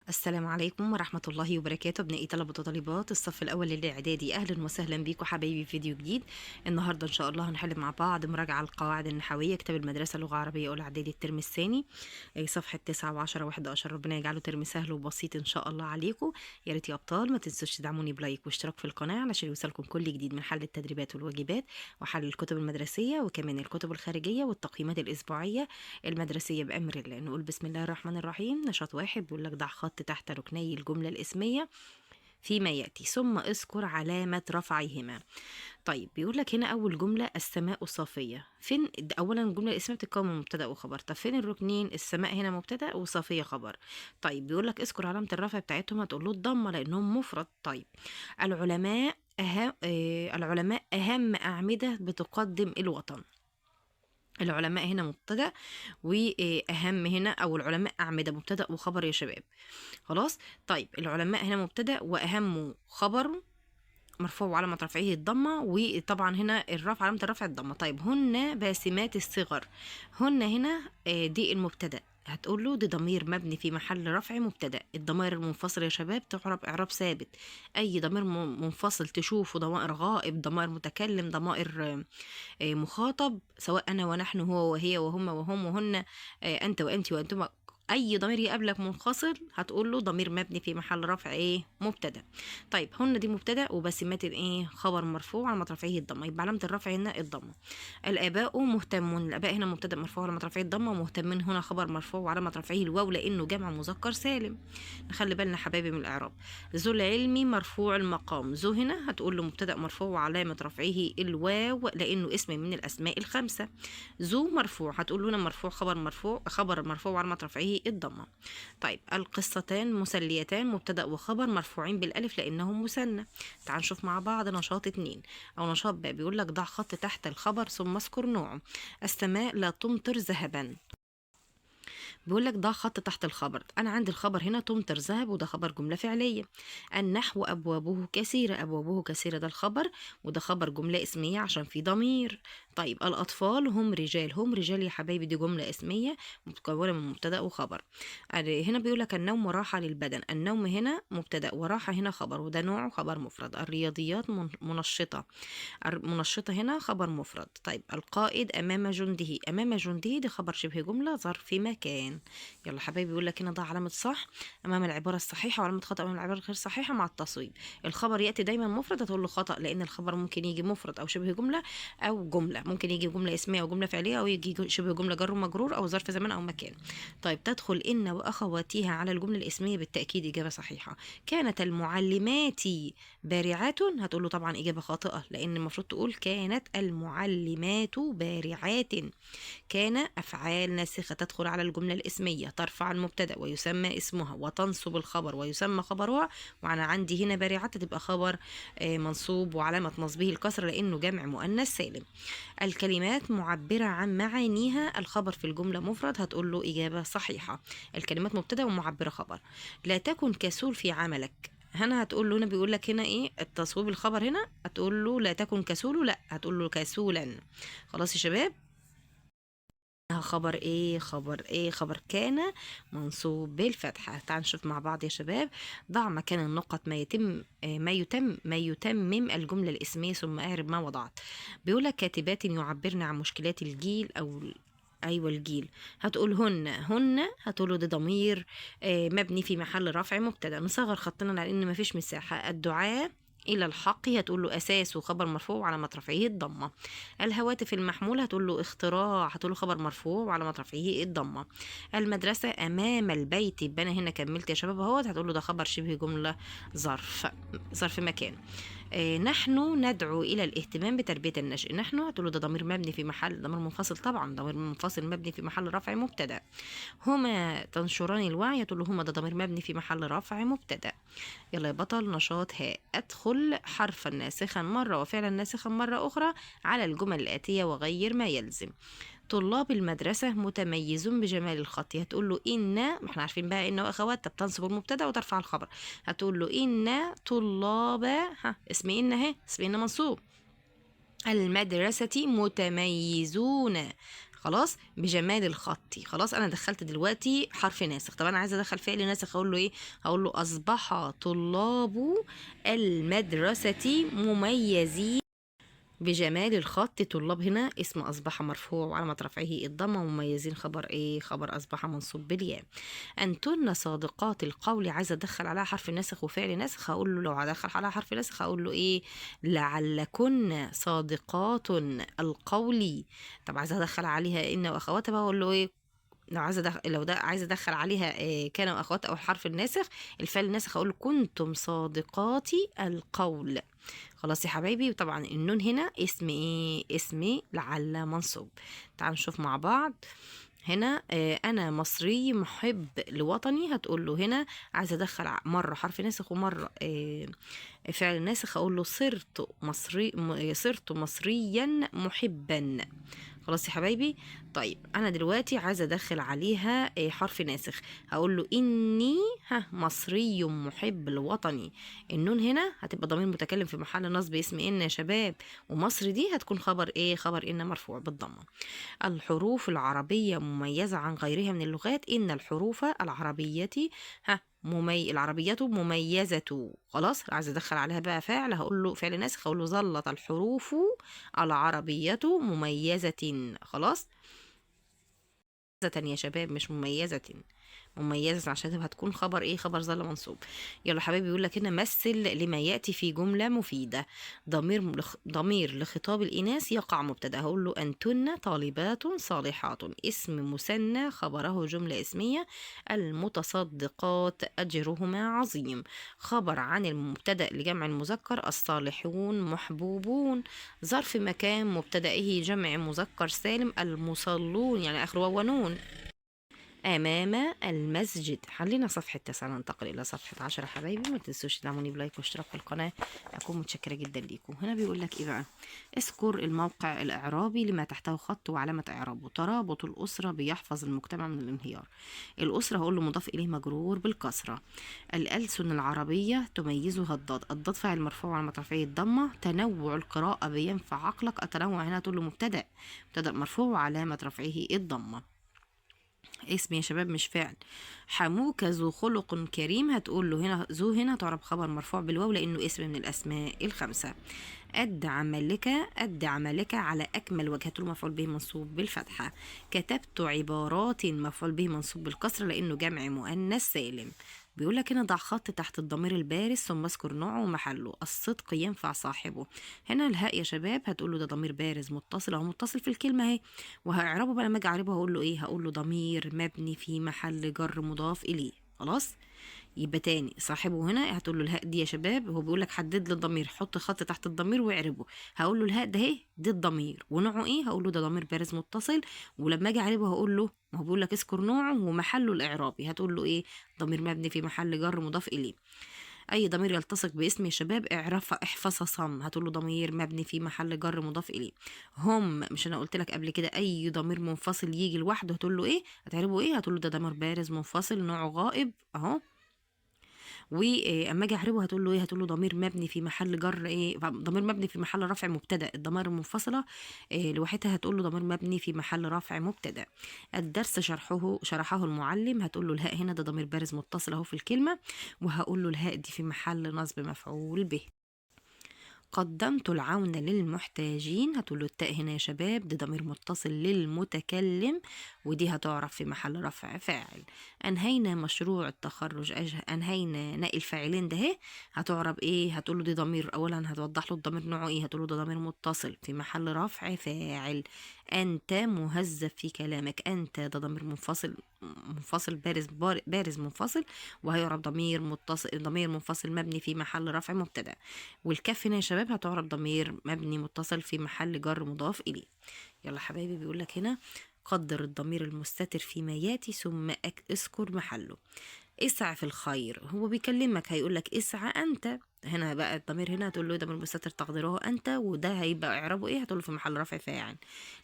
السلام عليكم ورحمة الله وبركاته. أبنائي طلبة وطالبات الصف الأول الإعدادي، أهلا وسهلا بيكم حبايبي في فيديو جديد. النهاردة إن شاء الله هنحل مع بعض مراجعة القواعد النحوية، كتاب المدرسة لغة عربية أولى إعدادي الترم الثاني، صفحة 9 و10 و11. ربنا يجعله ترم سهل وبسيط إن شاء الله عليكم. يا ريت يا أبطال ما تنسوش تدعموني ب like واشتراك في القناة علشان يوصلكم كل جديد من حل التدريبات والواجبات وحل الكتب المدرسية وكمان الكتب الخارجية والتقييمات الأسبوعية المدرسية بأمر الله. نقول بسم الله الرحمن الرحيم. نشاط واحد بيقول لك ضع خط تحت ركني الجملة الاسمية فيما يأتي ثم اذكر علامة رفعهما. طيب بيقول لك هنا أول جملة السماء صافية. فين أولا الجملة الاسمية بتتكون من مبتدأ وخبر، طب فين الركنين؟ السماء هنا مبتدأ وصافية خبر. طيب بيقول لك اذكر علامة الرفع بتاعتهم، هتقول له الضمة لأنهم مفرد. طيب العلماء أهم، العلماء أهم أعمدة بتقدم الوطن. العلماء هنا مبتدأ وأهم هنا، أو العلماء أعمدة مبتدأ وخبر يا شباب. خلاص طيب العلماء هنا مبتدأ وأهم خبر مرفوع وعلامة رفعه الضمة، وطبعا هنا الرفع علامة الرفع الضمة. طيب هن باسمات الصغر، هن هنا دي المبتدأ، هتقول له دي ضمير مبني في محل رفع مبتدأ. الضمائر المنفصلة يا شباب تعرب إعراب ثابت، أي ضمير منفصل تشوفه ضمائر غائب، ضمائر متكلم، ضمائر مخاطب، سواء أنا ونحن، هو وهي، وهم وهم وهن، أنت وأنت وأنتم، أي ضمير يقابلك منفصل هتقول له ضمير مبني في محل رفع إيه؟ مبتدأ. طيب هن دي مبتدأ وبسمات الإيه؟ خبر مرفوع على رفعه الضمة، يبقى علامة الرفع هنا الضمة. الآباء مهتمون، الآباء هنا مبتدأ مرفوع على رفعه الضمة، ومهتمين هنا خبر مرفوع وعلامة رفعه الواو لأنه جمع مذكر سالم. نخلي بالنا حبايبي من الإعراب. ذو العلم مرفوع المقام، ذو هنا هتقول له مبتدأ مرفوع وعلامة رفعه الواو لأنه اسم من الأسماء الخمسة. ذو مرفوع هتقول له هنا مرفوع خبر مرفوع، خبر مرفوع وعلامة رفعه الضمة. طيب القصتان مسليتان مبتدأ وخبر مرفوعين بالألف لأنهم مثنى. تعال نشوف مع بعض نشاط 2 أو نشاط ب. بيقول لك ضع خط تحت الخبر ثم اذكر نوعه. السماء لا تمطر ذهبا. بيقول لك ضع خط تحت الخبر، أنا عندي الخبر هنا تمطر ذهب وده خبر جملة فعلية. النحو أبوابه كثيرة، أبوابه كثيرة ده الخبر وده خبر جملة اسمية عشان في ضمير. طيب الأطفال هم رجال، هم رجال يا حبايبي دي جملة اسمية متكونة من مبتدأ وخبر. هنا بيقول لك النوم راحة للبدن، النوم هنا مبتدأ وراحة هنا خبر وده نوعه خبر مفرد. الرياضيات منشطة، منشطة هنا خبر مفرد. طيب القائد أمام جنده، أمام جنده دي خبر شبه جملة ظرف مكان. يلا حبايبي بيقول لك هنا ضع علامة صح أمام العبارة الصحيحة وعلامة خطأ أمام العبارة الغير صحيحة مع التصويب. الخبر يأتي دايما مفرد هتقول له خطأ لأن الخبر ممكن يجي مفرد أو شبه جملة أو جملة، ممكن يجي جملة اسمية أو جملة فعلية أو يجي شبه جملة جر ومجرور أو ظرف زمان أو مكان. طيب تدخل إن وأخواتها على الجملة الاسمية بالتأكيد إجابة صحيحة. كانت المعلمات بارعات، هتقول له طبعا إجابة خاطئة لأن المفروض تقول كانت المعلمات بارعات. كان أفعال ناسخة تدخل على الجملة الاسمية ترفع المبتدأ ويسمى اسمها وتنصب الخبر ويسمى خبرها، وأنا عندي هنا بارعات تبقى خبر منصوب وعلامة نصبه الكسر لأنه جمع مؤنث سالم. الكلمات معبرة عن معانيها، الخبر في الجملة مفرد هتقول له إجابة صحيحة. الكلمات مبتدأ ومعبرة خبر. لا تكن كسول في عملك، هنا هتقول له، هنا بيقول لك هنا ايه التصويب الخبر، هنا هتقول له لا تكن كسول، لا هتقول له كسولا. خلاص يا شباب خبر ايه؟ خبر ايه؟ خبر كان منصوب بالفتحة. تعال نشوف مع بعض يا شباب. ضع مكان النقط ما يتمم الجملة الاسمية ثم اعرب ما وضعت. بيقول لك كاتبات يعبرن عن مشكلات الجيل او ايوه الجيل، هتقول هن، هن هتقول ده ضمير مبني في محل رفع مبتدأ. نصغر خطنا لان مفيش مساحة. الدعاء إلى الحق هتقول له أساس وخبر مرفوع وعلامة رفعه الضمة. الهواتف المحمولة هتقول له اختراع، هتقول له خبر مرفوع وعلامة رفعه الضمة. المدرسة أمام البيت، يبقى أنا هنا كملت يا شباب أهوت، هتقول له ده خبر شبه جملة ظرف مكان. نحن ندعو إلى الاهتمام بتربية النشء، نحن هتقول له ده ضمير مبني في محل ضمير منفصل، طبعا ضمير منفصل مبني في محل رفع مبتدأ. هما تنشران الوعي، هتقول له هما ده ضمير مبني في محل رفع مبتدأ. يلا يا بطل نشاط هاء. أدخل حرفا ناسخا مرة وفعلا ناسخا مرة أخرى على الجمل الآتية وغير ما يلزم. طلاب المدرسة متميزون بجمال الخط، هتقول له إن، ما احنا عارفين بقى إن وأخواتها بتنصب المبتدأ وترفع الخبر، هتقول له إن طلاب، ها اسم إن أهي، اسم إن منصوب، المدرسة متميزون. خلاص بجمال الخط. خلاص انا دخلت دلوقتي حرف ناسخ. طب انا عايزه ادخل فعل ناسخ، اقول له ايه؟ هقول له اصبح طلاب المدرسة مميزين بجمال الخط. طلاب هنا اسم أصبح مرفوع وعلامة رفعه الضمة، مميزين خبر إيه؟ خبر أصبح منصوب بالياء. أنتن صادقات القول، عايزة أدخل عليها حرف ناسخ وفعل ناسخ، هقول له لو هدخل عليها حرف ناسخ هقول له إيه؟ لعلكن صادقات القول. طب عايزة أدخل عليها إن وأخواتها بقى، أقول له إيه؟ لو عايزه أدخل، لو ده عايزه ادخل عليها كان واخوات او الحرف الناسخ الفعل الناسخ، اقول كنتم صادقات القول. خلاص يا حبايبي. وطبعا النون هنا اسم ايه؟ اسم لعل منصوب. تعالوا نشوف مع بعض هنا. انا مصري محب لوطني، هتقول له هنا عايزه ادخل مرة حرف ناسخ ومرة فعل ناسخ، اقول له صرت مصري، صرت مصريا محبا. خلاص يا حبايبي. طيب انا دلوقتي عايزه ادخل عليها حرف ناسخ، هقول له اني مصري محب لوطني. النون هنا هتبقى ضمير متكلم في محل نصب اسم ان يا شباب، ومصر دي هتكون خبر ايه؟ خبر ان مرفوع بالضمه. الحروف العربية مميزة عن غيرها من اللغات، ان الحروف العربية العربية مميزة. خلاص عايزة ادخل عليها بقى فعل، هقول له فعل ناسخ، هقول له ظلت الحروف العربية مميزة. خلاص يا شباب، مش مميزة، مميزة عشان تبقى هتكون خبر ايه؟ خبر ظل منصوب. يلا حبايبي، بيقول لك هنا مثل لما ياتي في جملة مفيدة. ضمير لخطاب الإناث يقع مبتدأ، هقول له أنتن طالبات صالحات. اسم مثنى خبره جملة اسمية، المتصدقات أجرهما عظيم. خبر عن المبتدأ لجمع المذكر، الصالحون محبوبون. ظرف مكان مبتدئه جمع مذكر سالم، المصلون يعني آخر واو ونون. أمام المسجد. حلينا صفحة 9، ننتقل إلى صفحة 10 حبايبي. ما تنسوش تدعموني ب like واشتراك في القناة، أكون متشكرة جدا ليكم. هنا بيقول لك إيه بقى؟ اذكر الموقع الإعرابي لما تحته خط وعلامة إعرابه. ترابط الأسرة بيحفظ المجتمع من الانهيار. الأسرة هقول له مضاف إليه مجرور بالكسرة. الألسن العربية تميزها الضاد، الضاد فاعل مرفوع على رفعه الضمة. تنوع القراءة بينفع عقلك، التنوع هنا تقول له مبتدأ، مبتدأ مرفوع وعلامة رفعه الضمة. اسم يا شباب مش فعل. حموك ذو خلق كريم، هتقول له هنا ذو هنا تعرب خبر مرفوع بالواو لانه اسم من الاسماء الخمسة. أد عملك، أد عملك على اكمل وجه، هتقول مفعول به منصوب بالفتحة. كتبت عبارات مفعول به منصوب بالكسرة لانه جمع مؤنث سالم. بيقول لك هنا ضع خط تحت الضمير البارز ثم اذكر نوعه ومحله. الصدق ينفع صاحبه. هنا الهاء يا شباب هتقول له ده ضمير بارز متصل، اهو متصل في الكلمة اهي، وهعربه بقى لما اجي اعربه هقول له ايه؟ هقول له ضمير مبني في محل جر مضاف اليه. خلاص يبقى تاني صاحبه هنا هتقول له الهاء دي يا شباب، هو بيقول لك حدد لي الضمير، حط خط تحت الضمير واعربه. هقول له الهاء ده اهي دي الضمير ونوعه ايه؟ هقول له ده ضمير بارز متصل، ولما اجي اعربه هقول له، ما هو بيقول لك اذكر نوعه ومحله الاعرابي، هتقول له ايه؟ ضمير مبني في محل جر مضاف اليه. اي ضمير يلتصق باسم يا شباب اعرفها احفظها صم، هتقول له ضمير مبني في محل جر مضاف اليه. هم مش انا قلت لك قبل كده اي ضمير منفصل يجي لوحده هتقول له ايه؟ هتعربه ايه؟ هتقول له ده ضمير بارز منفصل نوعه غائب اهو. واما اجي اعربه هتقول له ايه؟ هتقول له ضمير مبني في محل جر ايه؟ ضمير مبني في محل رفع مبتدا. الضمائر المنفصلة لوحدها هتقول له ضمير مبني في محل رفع مبتدا. الدرس شرحه المعلم، هتقول له الهاء هنا ده ضمير بارز متصل اهو في الكلمة، وهقول له الهاء دي في محل نصب مفعول به. قدمت العون للمحتاجين، هتقول له التاء هنا يا شباب دي ضمير متصل للمتكلم، ودي هتعرف في محل رفع فاعل. انهينا مشروع التخرج، انهينا ناقل الفاعلين ده اهي، هتعرب ايه؟ هتقول له دي ضمير، اولا هتوضح له الضمير نوعه ايه، هتقول له ده ضمير متصل في محل رفع فاعل. انت مهذب في كلامك، انت ده ضمير منفصل، منفصل بارز، بارز منفصل، وهيعرب ضمير متصل، ضمير منفصل مبني في محل رفع مبتدا. والكاف هنا يا شباب هتعرب ضمير مبني متصل في محل جر مضاف اليه. يلا حبايبي، بيقول لك هنا قدر الضمير المستتر فيما ياتي ثم اذكر محله. اسعى في الخير، هو بيكلمك هيقول لك اسعى انت، هنا بقى الضمير هنا هتقول له ضمير مستتر تقديره انت، وده هيبقى اعرابه ايه؟ هتقول له في محل رفع فاعل،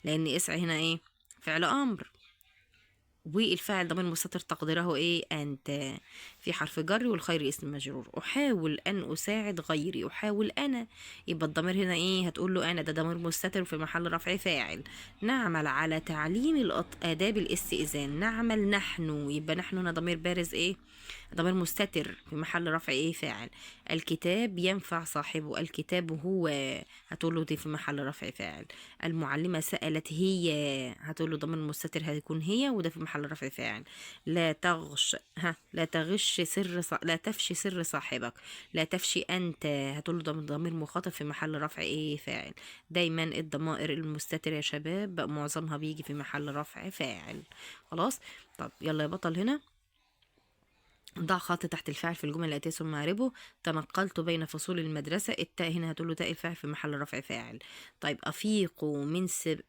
لان اسعى هنا ايه؟ فعل امر. والفاعل ضمير مستتر تقديره ايه؟ انت، في حرف جر والخير اسم مجرور. احاول ان اساعد غيري، احاول انا، يبقى الضمير هنا ايه؟ هتقول له انا، ده ضمير مستتر في محل رفع فاعل. نعمل على تعليم آداب الاستئذان، نعمل نحن، يبقى نحن هنا ضمير بارز ايه؟ ضمير مستتر في محل رفع ايه؟ فاعل. الكتاب ينفع صاحبه، الكتاب هو، هتقول له دي في محل رفع فاعل. المعلمة سألت هي، هتقول له ضمير مستتر هيكون هي، وده في محل رفع فاعل. لا تغش، ها لا تغش سر لا تفشي سر صاحبك، لا تفشي انت، هتقول له ضمير مخاطب في محل رفع ايه؟ فاعل. دايما الضمائر المستتر يا شباب معظمها بيجي في محل رفع فاعل. خلاص، طب يلا يا بطل هنا ضع خط تحت الفاعل في الجمل الآتية ثم اعربه. تنقلت بين فصول المدرسة، التاء هنا هتقول له تاء الفاعل في محل رفع فاعل. طيب أفيقوا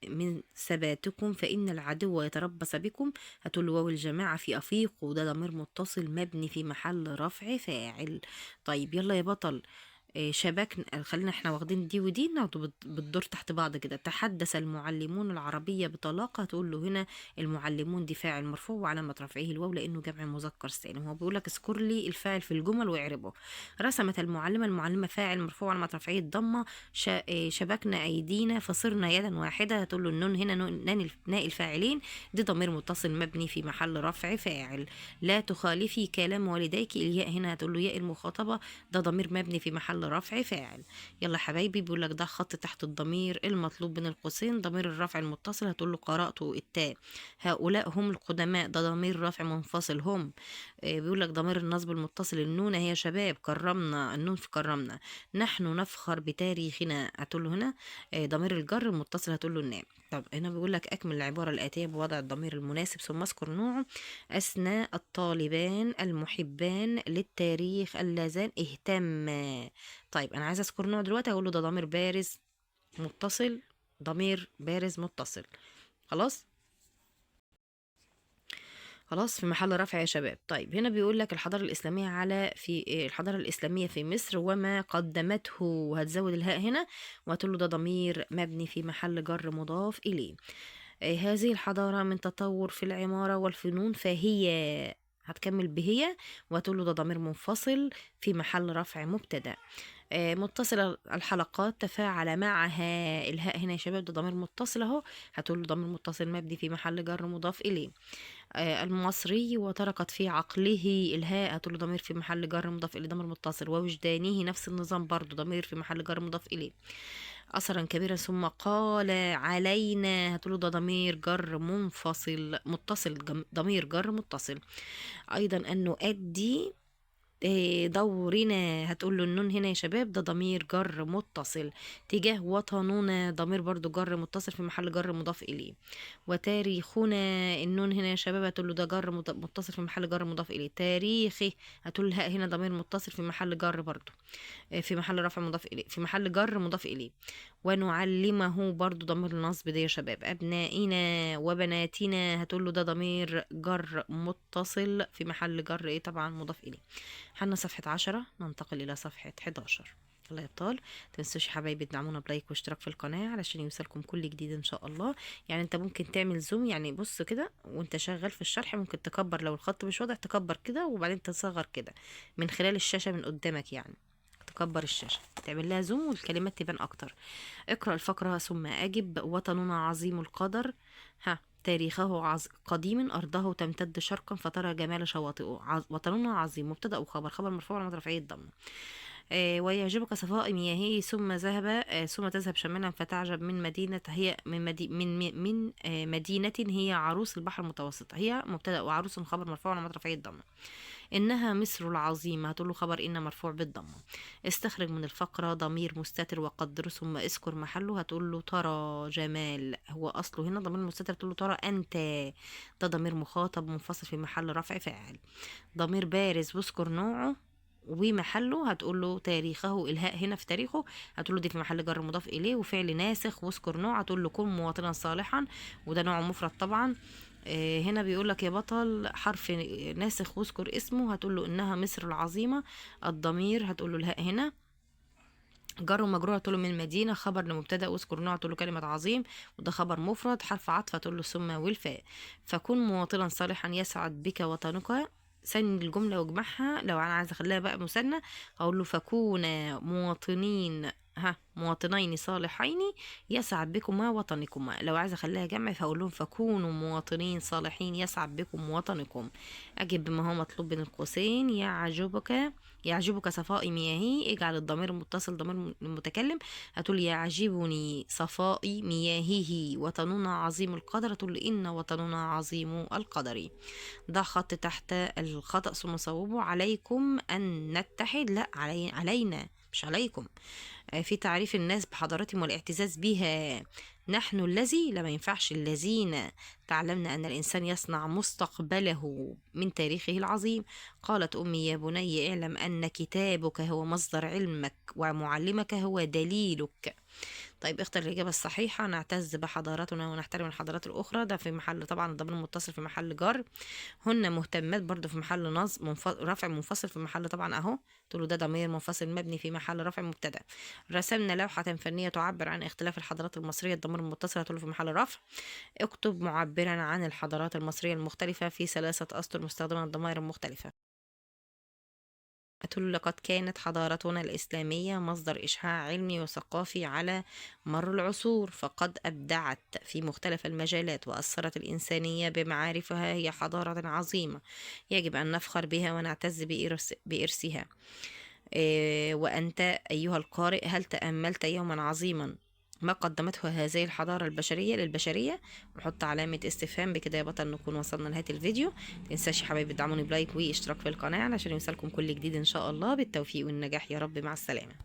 من ثباتكم فإن العدو يتربص بكم، هتقول له واو الجماعة في أفيقوا، ده ضمير متصل مبني في محل رفع فاعل. طيب يلا يا بطل شبكنا، خلينا احنا واخدين دي ودي ناخده بالدور تحت بعض كده. تحدث المعلمون العربية بطلاقة، هتقول له هنا المعلمون دي فاعل مرفوع وعلامة رفعه الواو لأنه جمع مذكر سالم. هو بيقول لك اذكر لي الفاعل في الجمل واعربه. رسمت المعلمة، المعلمة فاعل مرفوع وعلامة رفعه الضمة. شبكنا أيدينا فصرنا يدا واحدة، هتقول له النون هنا ناء الفاعلين، دي ضمير متصل مبني في محل رفع فاعل. لا تخالفي كلام والديك، الياء هنا هتقول له ياء المخاطبة، ده ضمير مبني في محل رفع فاعل. يلا حبايبي بيقول لك ده خط تحت الضمير المطلوب بين القوسين، ضمير الرفع المتصل هتقول له قرأت التاء. هؤلاء هم القدماء، ده ضمير رفع منفصل هم. بيقول لك ضمير النصب المتصل النون هي شباب، كرمنا النون في كرمنا. نحن نفخر بتاريخنا، هتقول له هنا ضمير الجر المتصل هتقول له الناء. طب هنا بيقول لك اكمل العبارة الآتية بوضع الضمير المناسب ثم اذكر نوعه. أثنى الطالبان المحبان للتاريخ اللذان اهتما. طيب انا عايزه اذكر نوع دلوقتي، هقول له ده ضمير بارز متصل، ضمير بارز متصل. خلاص خلاص في محل رفع يا شباب. طيب هنا بيقول لك الحضارة الإسلامية على في الحضارة الإسلامية في مصر وما قدمته، هتزود الهاء هنا وهتقول له ده ضمير مبني في محل جر مضاف إليه. هذه الحضارة من تطور في العمارة والفنون فهي، هتكمل بهي وهتقول له ده ضمير منفصل في محل رفع مبتدأ. متصلة الحلقات تفاعل معها، الهاء هنا يا شباب ده ضمير متصل اهو، هتقول له ضمير متصل مبني في محل جر مضاف اليه. المصري وتركت في عقله، الهاء هتقول له ضمير في محل جر مضاف اليه ضمير متصل. ووجدانه نفس النظام برضو ضمير في محل جر مضاف اليه. أثرا كبيرا ثم قال علينا، هتقول له ده ضمير جر منفصل متصل، ضمير جر متصل. أيضا أن نؤدي دورنا، هتقول له النون هنا يا شباب ده ضمير جر متصل. تجاه وطننا ضمير برضو جر متصل في محل جر مضاف إليه. وتاريخنا النون هنا يا شباب هتقول له ده جر متصل في محل جر مضاف إليه. تاريخي هتقول له هنا ضمير متصل في محل جر برضو في محل رفع مضاف إليه، في محل جر مضاف إليه. ونعلمه برضو ضمير النصب ده يا شباب. أبنائنا وبناتنا هتقول له ده ضمير جر متصل في محل جر إيه طبعا مضاف إليه. حنا صفحة 10، ننتقل إلى صفحة 11. يلا يا ابطال متنسوش يا حبايبي تدعمونا ب like واشتراك في القناة علشان يوصلكم كل جديد ان شاء الله. يعني انت ممكن تعمل zoom، يعني بص كده وانت شغال في الشرح ممكن تكبر لو الخط مش واضح تكبر كده وبعدين تصغر كده من خلال الشاشة من قدامك، يعني تكبر الشاشة تعمل لها zoom والكلمات تبان اكتر. اقرأ الفقرة ثم اجب. وطننا عظيم القدر، ها تاريخه قديم، أرضه تمتد شرقا فترى جمال شواطئه. وطننا عظيم مبتدأ وخبر، خبر مرفوع على رفعه الضمة. ويعجبك صفاء مياهه ثم ذهب ثم تذهب شمالا فتعجب من مدينة هي من مدي من من مدينة هي عروس البحر المتوسط. هي مبتدأ وعروس خبر مرفوع على رفعه الضمة. إنها مصر العظيمة هتقول له خبر إن مرفوع بالضمة. استخرج من الفقرة ضمير مستتر وقدره ثم اذكر محله. هتقول له ترى جمال، هو أصله هنا ضمير مستتر، تقول له ترى أنت، ده ضمير مخاطب منفصل في محل رفع فاعل. ضمير بارز واذكر نوعه ومحله، هتقول له تاريخه، الهاء هنا في تاريخه هتقول له دي في محل جر مضاف اليه. وفعل ناسخ واذكر نوع، هتقول له كن مواطنا صالحا، وده نوع مفرد طبعا. هنا بيقول لك يا بطل حرف ناسخ واذكر اسمه، هتقول له انها مصر العظيمه. الضمير هتقول له الهاء هنا جار ومجرور تقول له من المدينة، خبر لمبتدأ واذكر نوع تقول له كلمة عظيم، وده خبر مفرد، حرف عطف تقول له ثم والفاء. فكن مواطنا صالحا يسعد بك وطنك، سن الجملة واجمعها، لو أنا عايزة أخليها بقى مثنى أقول له فكونا مواطنين، ها مواطنين صالحين يسعد بكما وطنكما. لو عايزة أخليها جمع فأقول لهم فكونوا مواطنين صالحين يسعد بكم وطنكم. أجب بما هو مطلوب بين القوسين، يعجبك صفاء مياهي، اجعل الضمير المتصل ضمير المتكلم، هتقول يعجبني صفاء مياهه، وطننا عظيم القدر، هتقول إن وطننا عظيم القدر. ضع خط تحت الخطأ ثم صوبه. عليكم أن نتحد، لا علينا مش عليكم. في تعريف الناس بحضارتهم والاعتزاز بها، نحن الذي، لا ما ينفعش الذين، تعلمنا أن الإنسان يصنع مستقبله من تاريخه العظيم. قالت أمي يا بني اعلم أن كتابك هو مصدر علمك ومعلمك هو دليلك. طيب اختر الإجابة الصحيحة. نعتز بحضارتنا ونحترم الحضارات الأخرى، ده في محل طبعا الضمير المتصل في محل جر. هن مهتمات برضو في محل نصب، رفع منفصل في محل طبعا أهو، تقولوا ده ضمير منفصل مبني في محل رفع مبتدأ. رسمنا لوحة فنية تعبر عن اختلاف الحضارات المصرية، الضمير المتصل هتقوله في محل رفع. اكتب معبرا عن الحضارات المصرية المختلفة في 3 أسطر مستخدمة الضمائر المختلفة. هتقول لقد كانت حضارتنا الإسلامية مصدر إشعاع علمي وثقافي على مر العصور، فقد أبدعت في مختلف المجالات وأثرت الإنسانية بمعارفها، هي حضارة عظيمة يجب أن نفخر بها ونعتز بإرثها. وأنت أيها القارئ هل تأملت يوما عظيما ما قدمته هذه الحضارة البشرية للبشرية؟ ونحط علامة استفهام. بكده يا بطل نكون وصلنا لنهاية الفيديو. متنساش يا حبايبي تدعموني ب like واشتراك في القناة علشان يوصلكم كل جديد إن شاء الله. بالتوفيق والنجاح يا رب. مع السلامة.